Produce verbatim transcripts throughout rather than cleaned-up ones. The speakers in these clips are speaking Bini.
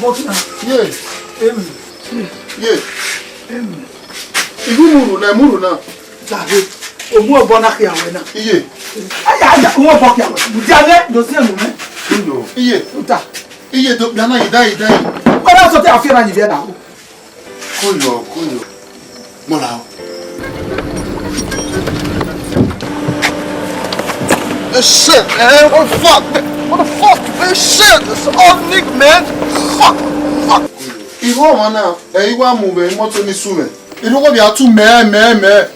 Bọkina. Ye. Emi. Ye. Emi. Igu muru na, muru na. Dare. Omu ọbọ na khian wẹ na. Iye. Aya, aya, omu ọbọ khian wẹ. Dia nẹ, do si enu mẹ. Iye. Uta. Iye do, na, na, ida, ida. Wẹ na sọ te a fi na yi vẹ na. Koyo, koyo. Mola o. Hey, shit, man. What the fuck, man? What the fuck, man? Shit, it's all Nick, man. Fuck, fuck. Irhu ọmwa na, ẹ i wa mu vbe imọto ni su mwẹ. Irhu ọghe vbe a tu mẹ, mẹ, mẹ.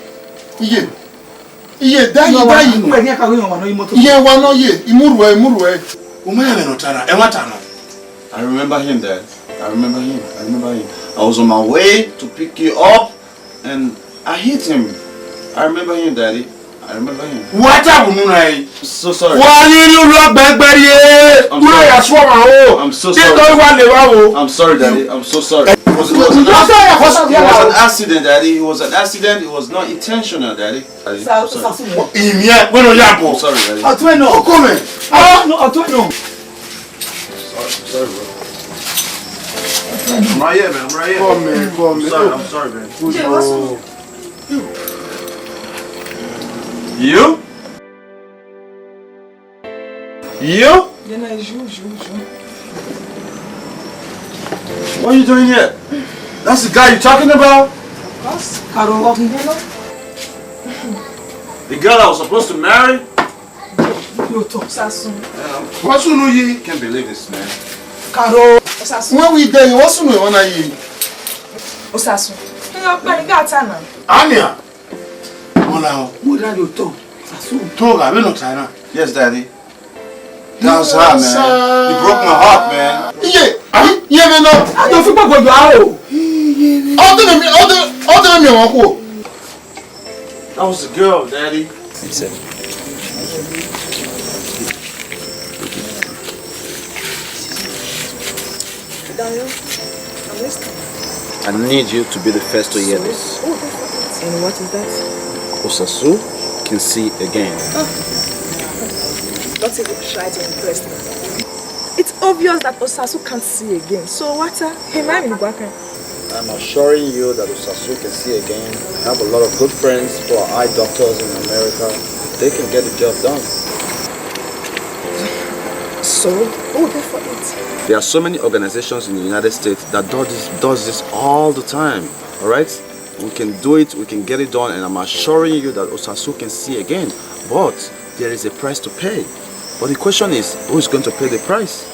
Iye. Iye, dayi, dayi. Wẹ ghi ka ghi ọmwa nọ imọto. Iye, wa nọ ye. Imurhuẹ, imurhuẹ. U ma rẹn ẹmwata nọ, ẹmwata nọ. I remember him, Dad. I remember him. I remember him. I was on my way to pick you up, and I hit him. I remember him, Daddy. I remember him. Wa ta bunu na yi. So sorry. Wa ni ni ulo gbẹgbẹ ye. I'm sorry. Ulo ya suọ ma o. I'm so sorry. Tito wa le wa o. I'm sorry, Daddy. I'm so sorry. It was, it was an accident, Daddy. It was an accident. It was not intentional, Daddy. Daddy, I'm sorry. Ìmìẹ, wẹ́n lọ yà bọ̀. I'm sorry, Daddy. Ọtún ẹ̀ nọ. Ọkọ mi. Ọtún ẹ̀ nọ. Sorry, sorry, bro. I'm right here, man. I'm right here. Come, man. Come, man. I'm sorry, I'm sorry, man. Good boy. You? You? Then I ju, ju, ju. What are you doing here? That's the guy you're talking about? Of course. Karo, what you know? The girl I was supposed to marry? Osasun. What's wrong with you? Can't believe this, man. Karo. Osasun. When we there, what's wrong with you? Osasun. Ẹ yọ pé nígbà tá náà. Ania. Mola o. Mo dá yóò tọ̀. Osasun. Tó ga, bẹ́ẹ̀ lọ China. Yes, Daddy. That's her, man. You broke my heart, man. Iye, iye mi nọ. A jọ fi gbogbo jọ a o. Ọdún mi, ọdún, ọdún mi wọn kú. That was the girl, Daddy. He said. Daniel, I'm listening. I need you to be the first to hear this. Oh, that's what it is. And what is that? Osasu can see again. Oh. Don't even try to impress me. It's obvious that Osasu can't see again. So what? Uh, he might be back. I'm assuring you that Osasu can see again. I have a lot of good friends who are eye doctors in America. They can get the job done. So, who will pay for it? There are so many organizations in the United States that do this, does this all the time, all right? We can do it, we can get it done, and I'm assuring you that Osasu can see again. But there is a price to pay. But the question is, who is going to pay the price?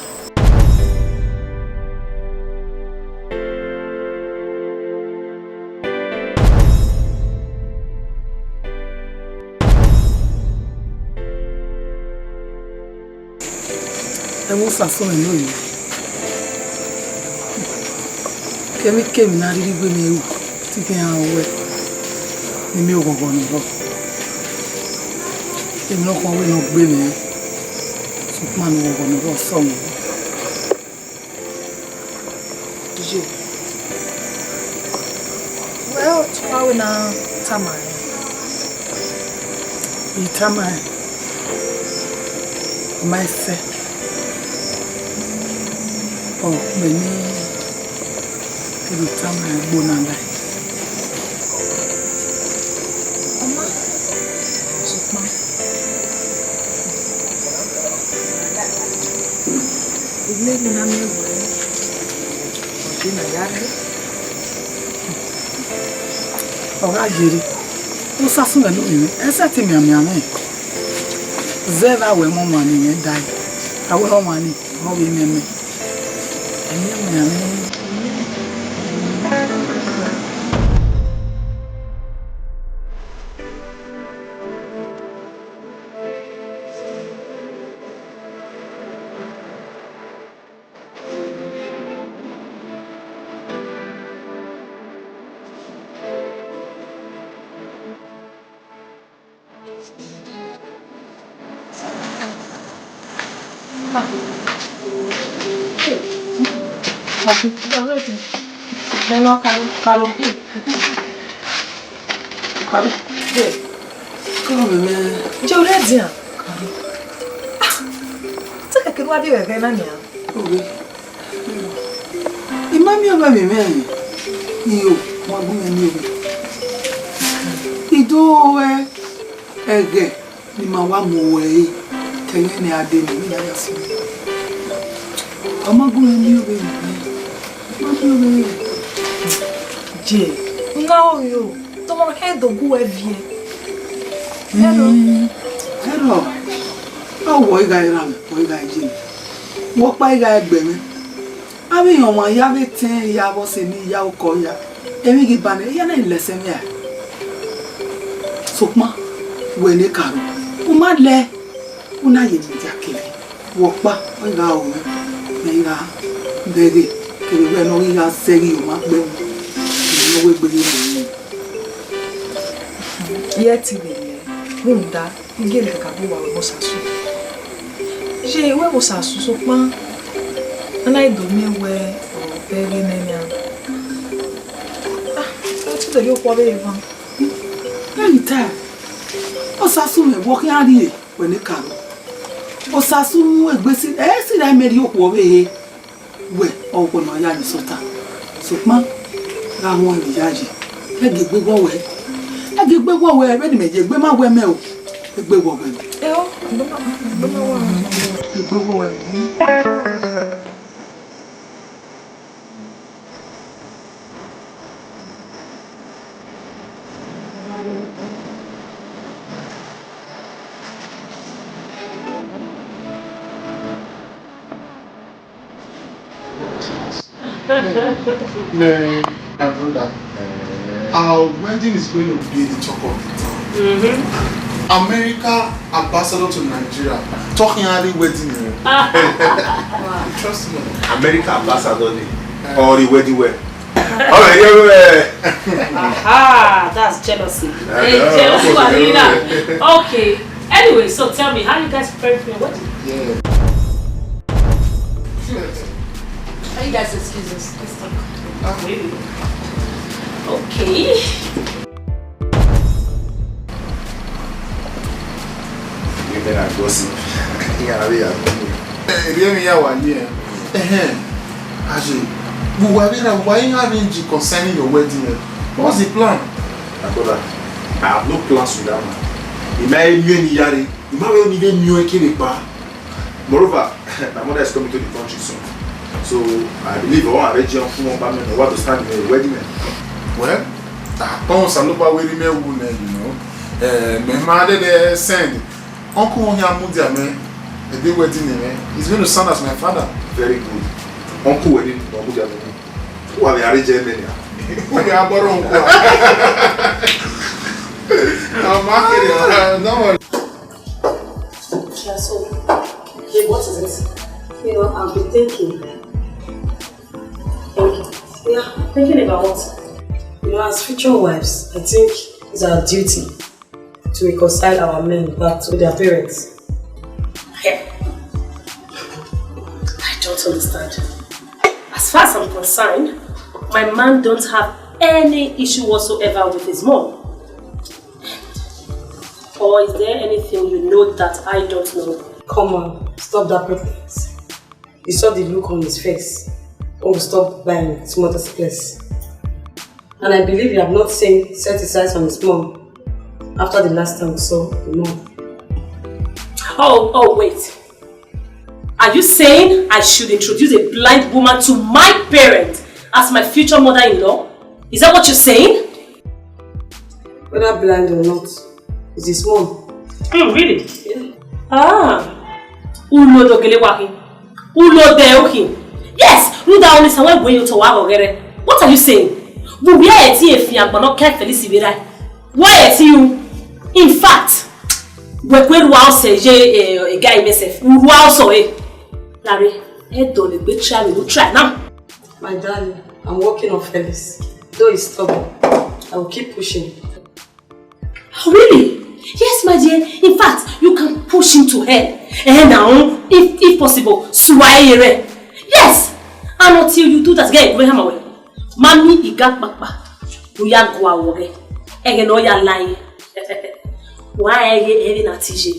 Ẹmwẹ Osasu mwẹ ne ọ ye. Kẹmwẹkẹmwẹ ne a rhirhi wẹ mwẹ ru, te I khian wẹ ne I miẹn oghọghọ ne ọ rrọọ. Emwi ne ọ khuan wẹ ne ọ gbe mwẹ, sokpan ne oghọghọ ne ọ rrọọ sẹ mwẹ. Iye. Wẹ ọ tama wẹ na tama rẹn. I tama rẹn. Ma sẹ. Ọ, mẹ ni, I do tama rẹn gbe na la. Ọ ma, sokpan. Ivbi ne a miẹn wẹẹ, ọ de na ya rre. Ọ gha ye rre, Osasu mwẹ ne ovbi mwẹ, ẹ sẹtin mianmian mwẹ. Zẹ vbe a wẹ ọmọ ọmwa ne imẹ da ẹe, a wẹ ọmwa ni, ọ vbe miẹn mẹ. Ẹ miẹn mwẹ, a miẹn mwẹ. Jẹ u rre dian. Ah, te kẹkẹ ne uwa de ghẹghẹ na nian. Owe. Wẹ vbe mwẹ, iyo, ma gu mwẹ miẹn ovbi. I do ruẹ ẹghẹ ne ima wa mu ruẹ ẹre, ke ẹghẹ ne a dee ne emwi na ya sunu. Ọ ma gu mwẹ miẹn ovbi, ma miẹn ovbi. Je, u na ro yo, tọmọ kẹ do gu wẹ viẹ. Hello. Mm, hello. Ọ wọ igha eran, wọ igha ije. Wọ kpa igha egbe mwẹ. Avbe iran ọmwa ya vbe tẹn ya vbe ọse ne I ya okọ ya, emwi ghi ba nẹ, iran na lẹ ẹsẹ mwẹ ra? Sokpan wẹ ne karo, u ma lẹ, u na ye mudia kevbe. Wẹ ọkpa, ọ ghi gha ru mwẹ, mẹ ghi gha bẹghe, kevbe wẹ ne ọ ghi gha zẹ ghi ye ọmwa gbe mwẹ, ne ọ wẹ egbe ghi rre mwẹ. Iye ẹtin vbe rẹn, rhunmwuda igiẹrẹ kakabọ wa vbe Osasu. Iye wẹ vbe Osasu sokpan, a na do miẹn wẹ ọ bẹghe nẹ nian. Ah, ọ te do rhie okhuo vbe emwa. Ẹ ghi ta, Osasu mwẹ vbe ọ khian rrie, wẹ ne karo. Osasu mu egbe si, ẹ si ra mẹ rhie okhuo vbe ehe. Wẹ ọkpọ ne ọ ya ye sọta, sokpan gha wọn vbe iyayi, ẹ gie egbe wọ wẹ, ẹ gie egbe wọ wẹ, vbene mẹ ye egbe ma wẹ mẹ o, egbe wọ wẹ. Eo, egbe ma, egbe ma wa. Egbe wọ wẹ. Man, my brother, our wedding is going to be the talk of the town. Mm-hmm. America ambassador to Nigeria talking about the wedding. Eh? Trust me. America ambassador ni, or the wedding well. All right, yeah, yeah. Aha, that's jealousy. Hey, jealousy, Wahina. Okay. Anyway, so tell me, how you guys preparing for your wedding? Yeah. Can you guys excuse us? Let's talk. Ah. Really? Okay. You better gossip. Yeah, yeah. Eh, rie emwi ya wa ye. Ẹhẹn. Aye, vbe uwa vbe ra, uwa i gha arrange concerning your wedding, eh? What's the plan? My brother, I have no plans with that man. I ma he miẹn ne I ya rre, I ma vbe ni vbe miẹn ẹre kevbe kpa. Moreover, my mother is coming to the country soon. So, I believe I want to arrange him for one apartment or what to stand in the wedding, eh? Well, I can't stand up where me, you know. Eh, my mother, they send. Uncle won't hear mudia, man. The day wedding, man. He's going to stand as my father. Very good. Uncle wedding, no mudia, man. Who are the arrangement, man? Who are the uncle? I'm not kidding. Uh, don't worry. Yeah, so, babe, what is it? You know, I've been thinking. Thinking? Yeah, thinking about what? You know, as future wives, I think it's our duty to reconcile our men back to their parents. Hey, I don't understand. As far as I'm concerned, my man don't have any issue whatsoever with his mom. Or is there anything you know that I don't know? Come on, stop that pretense. You saw the look on his face when we stopped by in his mother's place. And I believe you have not seen set his eyes on his mom after the last time we saw the mom. Oh, oh, wait. Are you saying I should introduce a blind woman to my parents as my future mother-in-law? Is that what you're saying? Whether blind or not, it's his mom. Mm, really? Yeah. Ah. Ulo do gele wa khin. Ulo de o khin. Yes, rhunmwuda ọnii sa wẹ wẹ ye otọ wa ghọghọ rẹ. What are you saying? Vbe uwẹ ẹ ti e fian agbọn nọ kẹ Felix vbe ra? Why ẹ ti ru? In fact, wẹ kue rua ọsẹ ye, eh, a guy myself. Rua ọsẹ ọre. Larry, ẹ dọlegbe try, we will try now. My darling, I'm working on Felix. Though he's stubborn, I will keep pushing. Oh, really? Yes, my dear. In fact, you can push him to hell. Eh, now, if, if possible, suwa eye rẹ. Yes! And until you do that, get away, hammer away. Mami iga kpakpa, u ya gua wọ ghe. Ẹghẹ ne ọ ya la ye. Wa ẹghẹ ẹre na ti ye,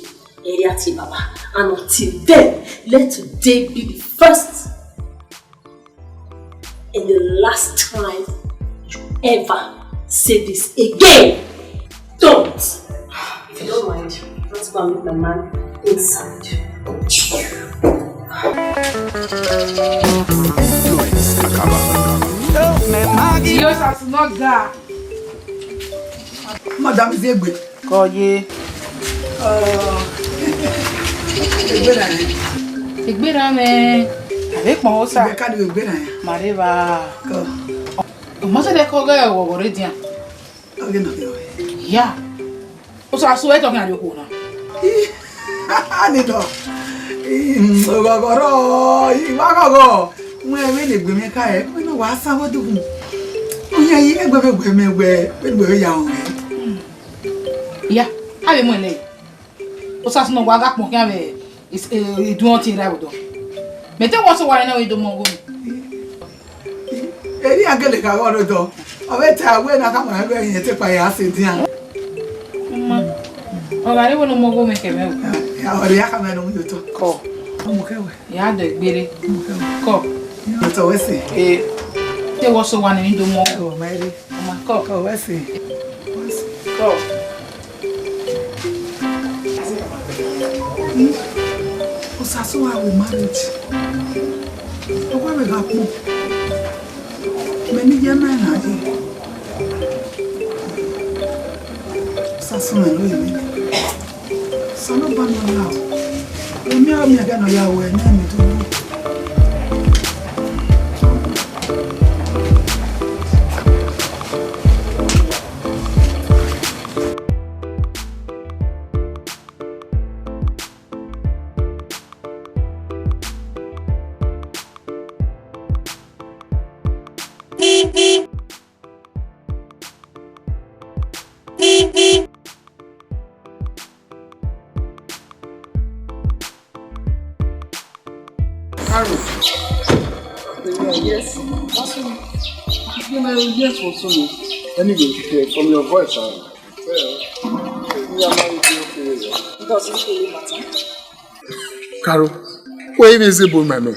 ẹre a ti baba. And until then, let today be the first. And the last time you ever say this again. Don't. If you don't mind, let's go and meet my man inside. Influence Akaba. Yo, Sasu, no ga. Madam Ziegbe. Kọ ye. Ọ, egbe na nẹ. Egbe na mwẹ. A vbe kpọn Osa. Egbe ka ni egbe na nẹ. Ma rre evba. Kọ. Ọ ma sẹ dẹ kọ ghe ọghọghọ rre dian. Ọ ghe nọ ghe. Ya. Osa, so ẹ tọ khian rrie okhuo na. Ni dọ. Ọghọghọ rọ, I wa ghọghọ. Wẹ vbene egbe mwẹ ka hẹ, wẹ ne wa sa vbe odughu. Oyan yi egbe vbe egbe mwẹ wẹ, vbe egbe vbe ya họn mwẹ. Ya, a vbe mu ẹn nẹ. Osa, sunu wa gha kpọn khian vbe is-, eh, iduọn tie ra vbe odọ. Mẹ te wọ sẹ owa nẹ ne ọ do mu ọghe mwẹ. Erriọ a gele kha ghe ọdọ, ọ vbe ta wẹ ne a khama ẹre ẹre te kpa ya sẹ edian. Mma, ọ gha re wẹ ne ọ mu ọghe mwẹ kẹ mwẹ o. Ya, ọ rhie a khama ẹre ne u ye otọ. Kọ. Ọmọ kẹwẹ. Ya dọ egbere. Ọmọ kẹwẹ. Kọ. Otọ wẹ sẹ. Eh, te wọ sẹ owa nẹ ne I do mu ọghe. Ọ ma rre. Ọmọ, kọ. Kọ, wẹ sẹ. Wẹ sẹ. Kọ. Hmm? Osasu wa wo marriage. Ọ wa vbe gha kpọn. Mẹ ne I ye mẹ na ye. Osasu mẹ lo ye. Osanobua nọ ya o. Emwi a miẹn ẹghẹ ne ọ ya ruẹ ne ẹmwẹ do. Carol. Yes. Yes, for so. Anyway, eh, from your voice, uh, eh, me and my okay. Does it really matter? Carol, where is it, boy, my man?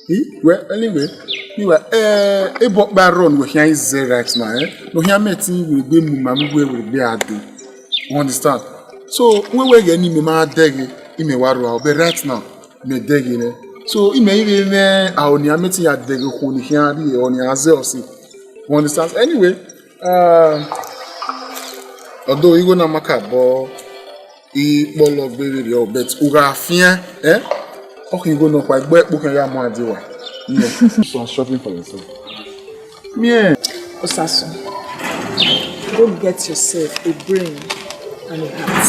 Eh? Well, anyway, you are, eh, ebo ba run we here is right now, eh? No here me tin we be mu ma mu we we be ade. You understand? So, we we get ni me ma deghe, I me wa ru, but right now, me deghe ne. So, I me even me, a oni a me tin ya deghe khu ni here ri, oni a ze osi. You understand? Anyway, uh, although you go na maka, but I kpọlọ gbe vberriọ, but u gha fian, eh? Ọ khin igho nọ kpa egbe ẹkpo khian ya mu a die wa. Yeah. So I'm shopping for yourself. Yeah. Osasu, go get yourself a brain and a heart.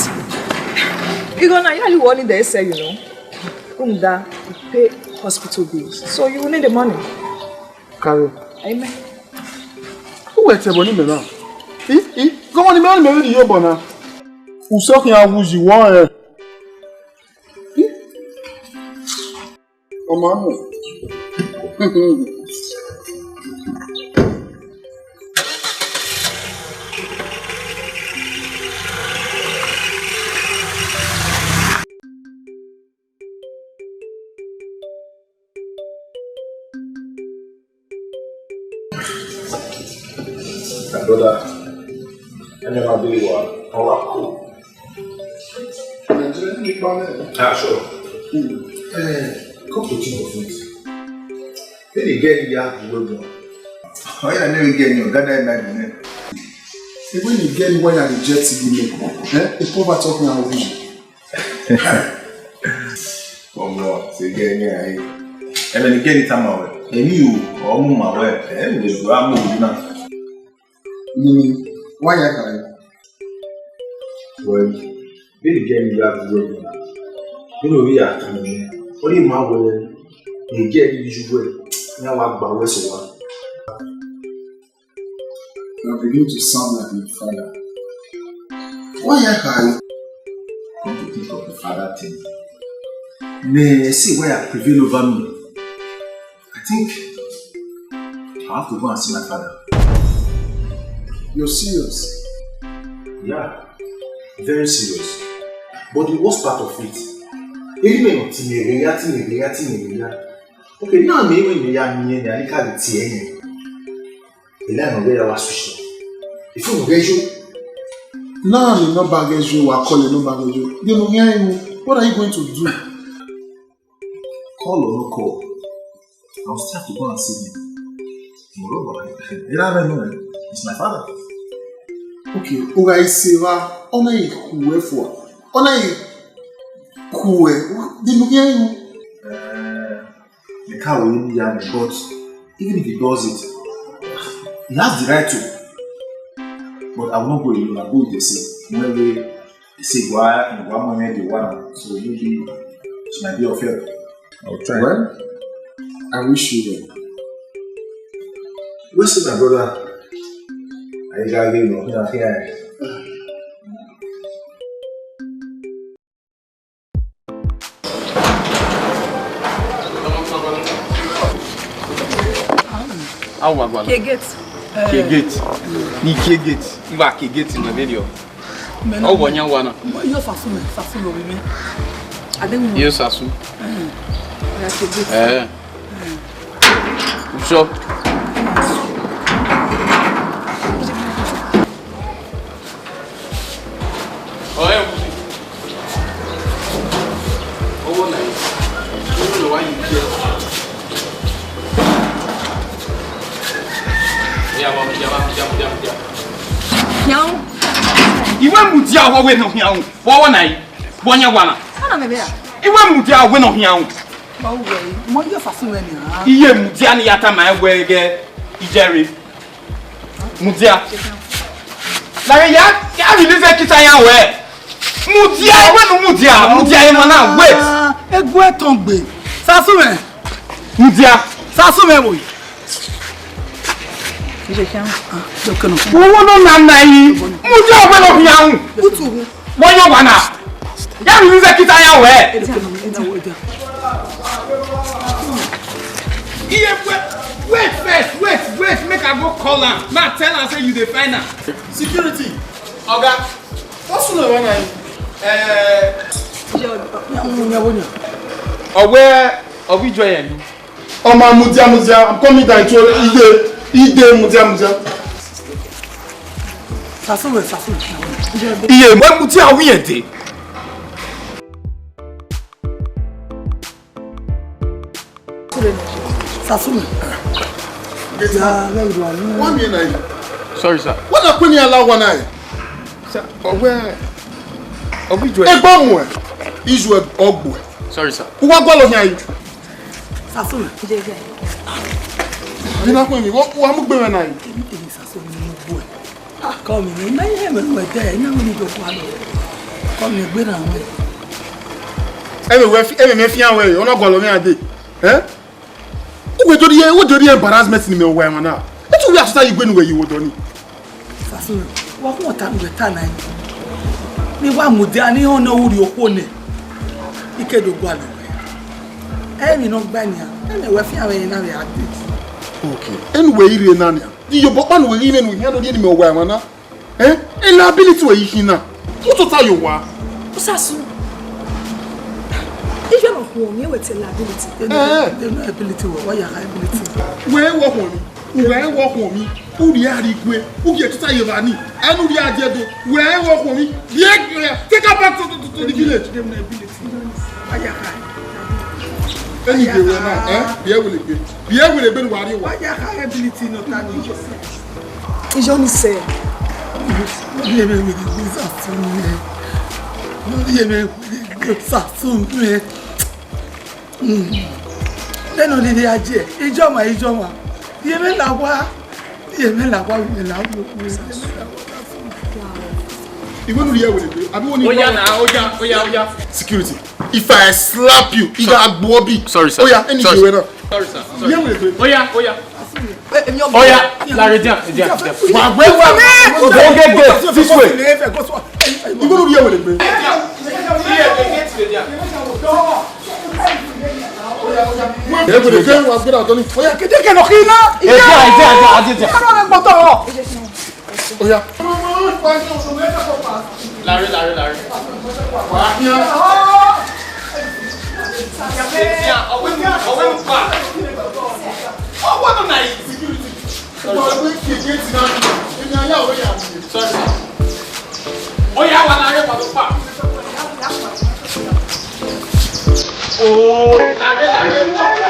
Igho na, ya li wọ ni dẹ sẹ, you know. Rhunmwuda, you pay hospital bills. So you will need the money. Carol. Amen. Uwẹ tẹ ẹbọ ne imẹ na? I, I, gọmọ ne imẹ ọnii mẹ vbe rhie obọ na. Usọ khian wu yi wọ rẹn. I, ọ ma mu. My brother, I never be one. How are you? Nigeria, big man. Ah, sure. Hmm. Eh, come to think of it. Then you get the yard to work on. Oh, yeah, I never get you. Gather in my name. Say, when you get the one you reject the name, eh? The poverty of my own. Ọmọ, se gẹ ni aye. Ẹmẹ ni gẹ ni tama wẹ. Eni u, ọmọ ma wẹ. Ẹ wẹ du amu du na. Ni, wa ya ka ya. Wẹ, bi ni gẹ ni ya du wẹ na. Bi no ya tama wẹ. Oni ma wẹ. Ni gẹ ni ju wẹ. Na wa gba wẹ so wa. You are beginning to sound like my father. Why you cry? Come to think of the father thing. May I see why I prevail over me. I think I have to go and see my father. You're serious? Yeah, very serious. But the worst part of it, even when you think you're reacting, you're reacting, you're reacting, Okay, na me wẹ ne ya miẹn ne a ni ka vbe tie ẹre. Ena ne ọ ghẹ ya wa sushi. Ifu ne ọ ghẹ yo. Na ne nọmba ghẹ yo, wa call nọmba ghẹ yo. Then u khian ru, what are you going to do? Call or no call, I will still have to go and see him. Moreover, I don't know, he's my father. Okay, u gha i sẹ evba, ọ na i khu ẹre fua. Ọ na i khu ẹre, then u khian ru. Eh, the car will leave here, but even if he does it, he has the right to. But I will not go alone, I'll go with Ese. When we Ese, why, why am I the one? So maybe she might be of help. I'll try. Well, I wish you well. Where's my brother? I gotta get him up here. Awa gua. Ke gate. Ke gate. Ni ke gate. Iwa ke gate ne video. Ọ wọ yan wa na. Yo sasu me, sasu lo bi me. Ade mu. Yo sasu. Eh. Ya ke gate. Eh. Sure. Ọ̀rẹ́ mi. Owó náà. Owó náà wá yìí jẹ́. Ó yá, wá, ó yá, wá, ó yá, ó yá, ó yá. Yan. Iwe mudia wọ wẹ nọ hian. Wọ wọ na yi. Wọ yan wa na. Ana me be ya. Iwe mudia wẹ nọ hian. Ba wẹ. Mo yo fa sun wẹ ni. Iye mudia ni ya ta ma wẹ gẹ ijẹre. Mudia. Lare ya, ya release kita ya wẹ. Mudia, wẹ nu mudia, mudia ye mana, wait. Egbe tọn gbe. Sasu me. Mudia. Sasu me wo. Ije kyan. Ah, do kanu. Wo wo no na na yi. Mudia wẹ no hian. Utu. Wọ́n yọ wà náà. Yà mí wíṣẹ́ kí táyà wẹ̀. Iye, wait, wait first, wait, wait, make I go call am. Make I tell am say you dey find am. Security, oga, what's going on now? Eh, ọwẹ́ ọbí jọ yẹn ni. Ọmọ mudia mudia, I'm coming down to ide, ide mudia mudia. Sasọmẹ, sasọmẹ. Iye, mo mudia wi yẹn de. Sasọmẹ. Wọ́n mi náà yìí. Sorry, sir. Wọ́n náà pín ní aláwọ̀ náà yìí. Sir, ọwẹ́, ọbí jọ ẹ. Ẹgbọ́n mu ẹ, izu ẹ ọgbọ ẹ. Sorry, sir. Wọ́n gbọ́ lọ ní ayé. Sasọmẹ. Jẹjẹ. Bí náà pín mi, wọ́n wọ́n mú gbé mẹ́ náà yìí. Èmi, èmi Sasọmẹ ni mo gbọ́ ẹ. Kọ́ mi ní, mẹ́rin ẹ̀mẹ́ ló ẹ̀dẹ́ ẹ̀, iná mi ní ìjọ fún àlọ́. Kọ́ mi gbé náà wẹ̀. Ẹ̀mẹ̀ wẹ́ fi, ẹ̀mẹ̀ mẹ́ fi hàn wẹ̀, ọ̀nà gọ̀ọ̀lọ́ mi àdé. Ẹ́? Uwe jodi ye, uwe jodi embarrassment ni me wa ẹmwa na. Etu uwe atuta yi gbe nu wẹ yi wo dọ ni. Sasọmẹ, wa khuọnmwi ọta ne uwẹ ta na yi. Ne I wa mudia ne I họn ne ọ ru rhie okhuo nẹ, I ke do gualọ wẹ. Emwi ne ọ gba nian, ẹmwẹ wẹ fian vbe na vbe a date. Okay. Enu wẹ i rhie na nian. Di iyobọ ọkpa ne uwẹ ghi mwẹ ne uwẹ khian do rhie ne imẹ wa ẹmwa na. Eh? Liability wẹ i khin na. Mu tota ye owa. Usasu. Iye ma khuọnmwi, wẹ te liability. Eh. Enu liability wẹ, wa ya kha liability. Wẹ wọ khuọnmwi. Uwẹ wọ khuọnmwi, u rhie a rhie igue, u gie tota ye evba ni, a i nu rhie a die do, uwẹ wọ khuọnmwi, rhie, take her back to, to, to, to the village. Eni gie wẹ na, eh? Biẹ wele gbe, biẹ wele gbe ne uwa rrie owa. Iyọ ni sẹ. Ye mẹ wele gbe Sasọmẹ. Ye mẹ wele gbe Sasọmẹ. Vbene ọ rhirhi a jẹ, ijọma, ijọma, rhie mwẹ la owa, rhie mwẹ la owa, rhie mwẹ la owa. Iwe nu rhie wele gbe, abi wo ni. Oya na, oya, oya, oya. Security, if I slap you, I ga gbo bi. Sorry, sir. Oya, eni gie wẹ na. Sorry, sir. Sorry. Rhie wele gbe. Oya, oya. Oya, la radiant, radiant. Wa gbe wa. Go, go, go. This way. Iwe nu rhie wele gbe. Ẹ gbọ́dọ̀ kẹ́ wa gbọ́dọ̀ tọ́ ni. Oya, kede kẹ́ nọ kí n na. Ẹ jẹ́, ẹ jẹ́, ẹ jẹ́, ẹ jẹ́. Ẹ jẹ́. Oya. Lare, lare, lare. Ọwẹ mu, ọwẹ mu pa. Ọwẹ mu na yi. Sorry, sir. Sorry, sir. Oya, wa na ye pa. Oh, na ye, na ye.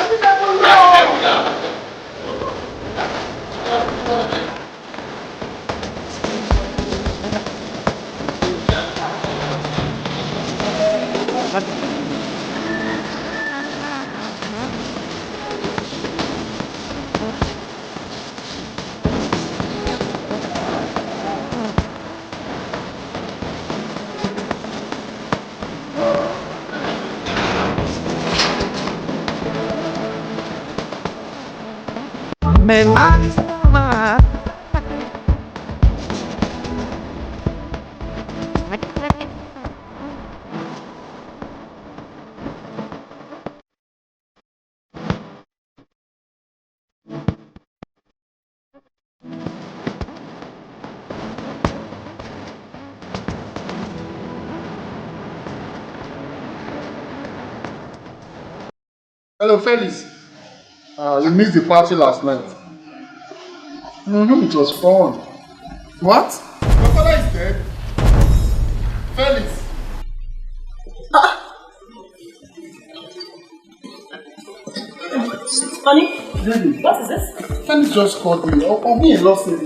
Me mama. Hello, Felix. Uh, you missed the party last night. Mm-hmm, it was fun. What? Your father is dead? Felix. Honey, what is this? Felix just called me. Oh, oh, me lost it.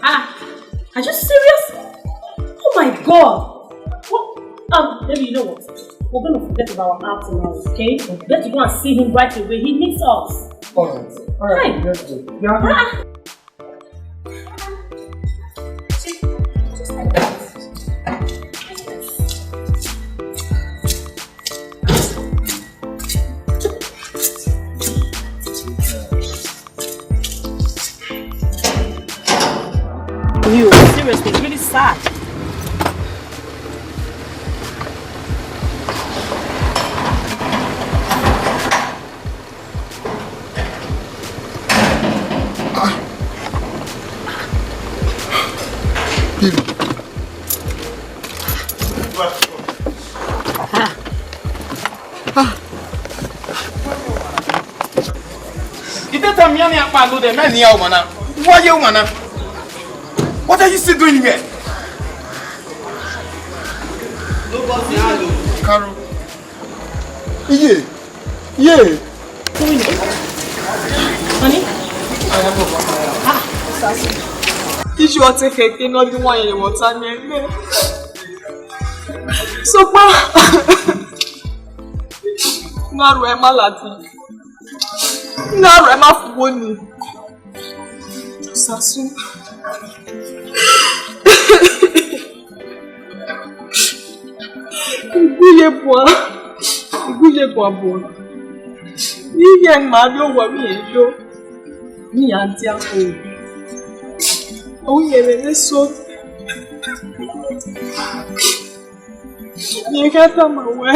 Ah, are you serious? Oh my God! What? Um, baby, you know what? We're gonna forget about our app tomorrow, okay? Let's go and see him right away. He needs us. All right. All right. Hi. Let's go. Yeah. Ah. Yo, seriously, it's really sad. Ite ta miẹn ne a kpa ndo dẹ, mẹ ne a wu mana. Why you mana? What are you still doing here? Carol. Iye. Iye. Honey? Ah, Sasu. Issue ọ te khẹke ne ọ ghi wan yẹn vbe ọta ne ẹgbẹ. Sokpan, ne a ruẹ ma ladian, ne a ruẹ ma fo uwu nii. Sasu. Igu ye bua, igu ye bua bua. Iye ma rrie owa vbe irẹn yo, ne iran dia ko. Ọ ru yẹn vbe eso. Rẹn kha tama wẹ.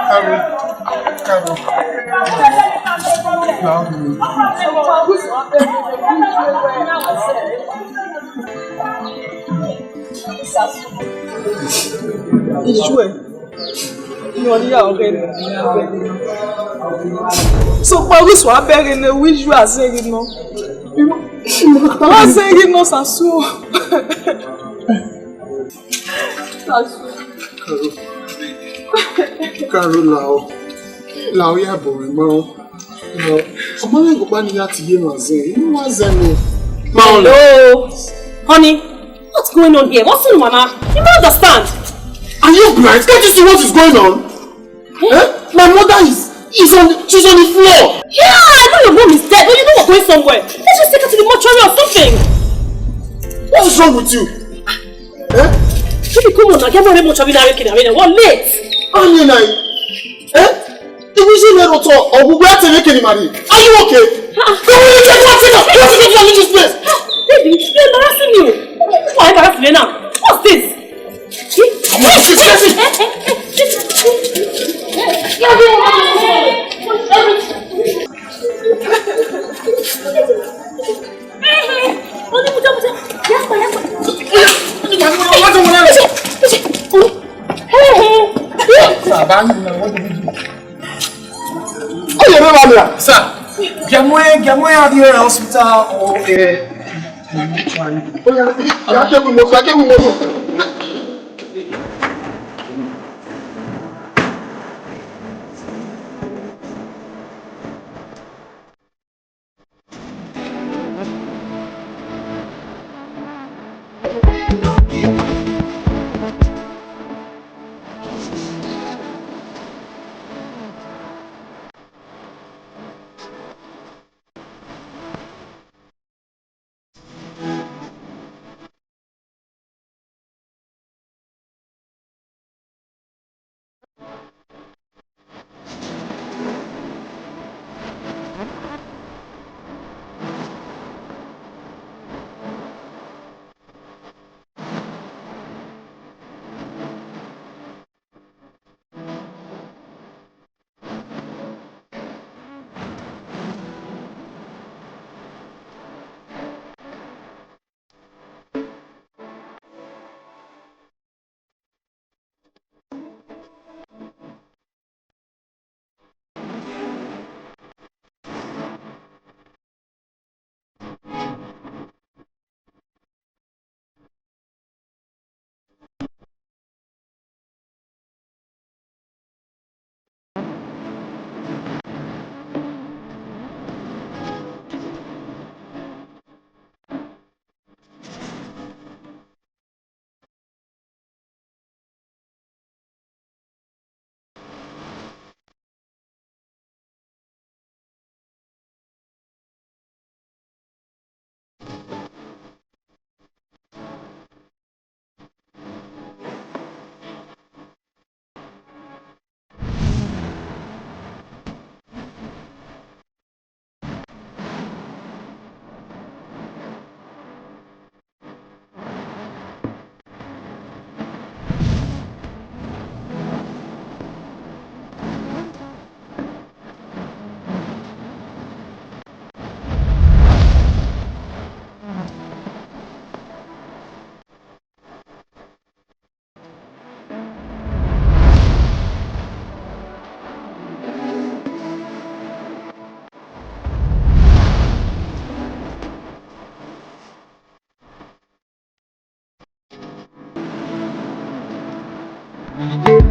Carol. Carol. Carol. Issue ẹ. Nọ ne I ya ọghe nẹ, sokpan ọghe Isu a bẹghe nẹ, wẹ issue a zẹghe nọ. A zẹghe nọ, Sasu. Sasu. Carol, Carol, lao. Lao, ya bọ mwẹ ma o. Ọ ma mwẹ gu ọkpa ne I ya tie iye mwa zẹ, I wa zẹ nẹ. Ma o. Hello. Honey, what's going on here? What's in mama? You don't understand. Are you blind? Can't you see what is going on? Eh? My mother is, is on, she's on the floor. Yeah, I know your mom is dead, but you know we're going somewhere. Let's just take her to the mortuary or something. What is wrong with you? Eh? Baby, come on now, get more mortuary now, okay, now, we're late. Oniye na. Eh? Iwinna rhie otọ, ọghugu a te mwẹ kene ima rrie. Are you okay? Ah. Come on, let's go, let's go, let's go, let's go, leave this place. Ah, baby, you're embarrassing me. Why embarrass me now? What's this? Come on, let's go, let's go. Everything. Hey, hey, hey, hey, hey. Honey, put up, put up. Yes, ma, yes, ma. Oya, honey, ma, ma, ma, ma, ma. Baba, you know what do we do? Oye, me ba mira. Sir, get me, get me out of here hospital or, eh, oya, ya ke wi moto, ya ke wi moto.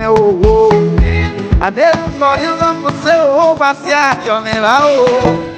Ẹ wo wo, a deghẹ ọ yọ gha mose o, wa si a yọ mwẹ vba o.